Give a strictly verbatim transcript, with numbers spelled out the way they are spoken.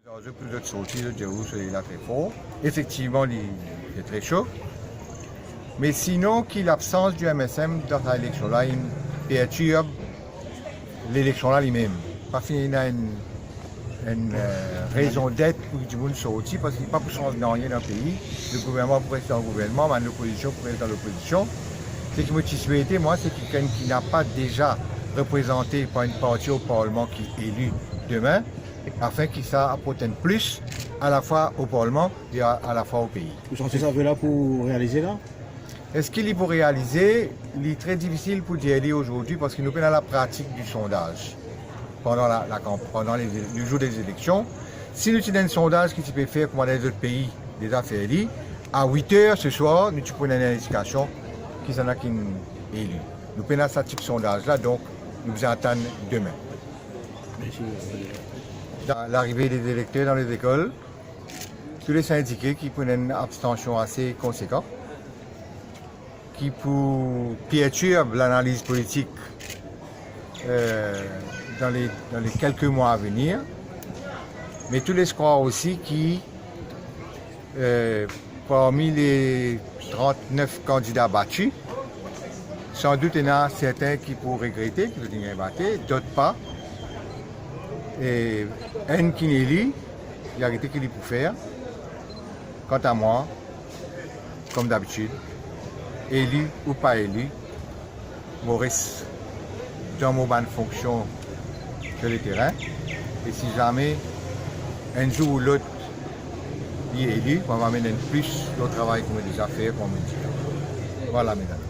Zot pou zot sorti, zot dir, "Ou, soley la tre for." Efektivman, li, li fer tre so. Me sinon, ki labsans di M S M dan sa eleksion la inn pertirb leleksion la limem. Pa finn ena enn, enn, eh, rezon det pou dimoun sorti, parski pa pou sanz nanye dan pei. Le gouvernman pou res dan gouvernman, bann lopozision pou res dan lopozision. Seki mo ti swete, mwa, se ki kikenn ki napa deza reprezante par enn parti o parlman ki eli demin, afin ki sa aport enn plis, alafwa o parlman e a, alafwa o pei. Ou santi sa ve la pou realize la? Eski li pou realize? Li tre difisil pou dir li azordi, parski nou pena lapratik di sondaz pandan la, la kanp-, pandan le, le zour de zeleksion. Si nou ti ena enn sondaz ki ti pe fer kouma dan lezot pei deza fer li, a wit er seswar, nou ti pou ena enn indikasion kisannla ki'nn eli. Nou pena sa tip sondaz la, donk nou bizin atann demin. Mersi. La, larive de zelekter dan lezekol, tou le sin indike ki pou ena enn abstansion ase konsekan, ki pou pertirb lanaliz politik, eh, dan le, dan le kelke mwa a venir. Me tou les krwar osi ki, eh, parmi le trant-nef kandida bati, sandout ena sertin ki pou regrete ki zot inn gagn bate, dot pa. E enn ki'nn eli, li a gete ki li pou fer. Kanta mwa, kom dabitid, eli ou pa eli, mo res dan mo bann fonksion sir leterin. E si zame enn zour ou lot li eli, mo ava amenn enn plis lor travay ki mo deza fer, kouma mo dir. Vwala, medam.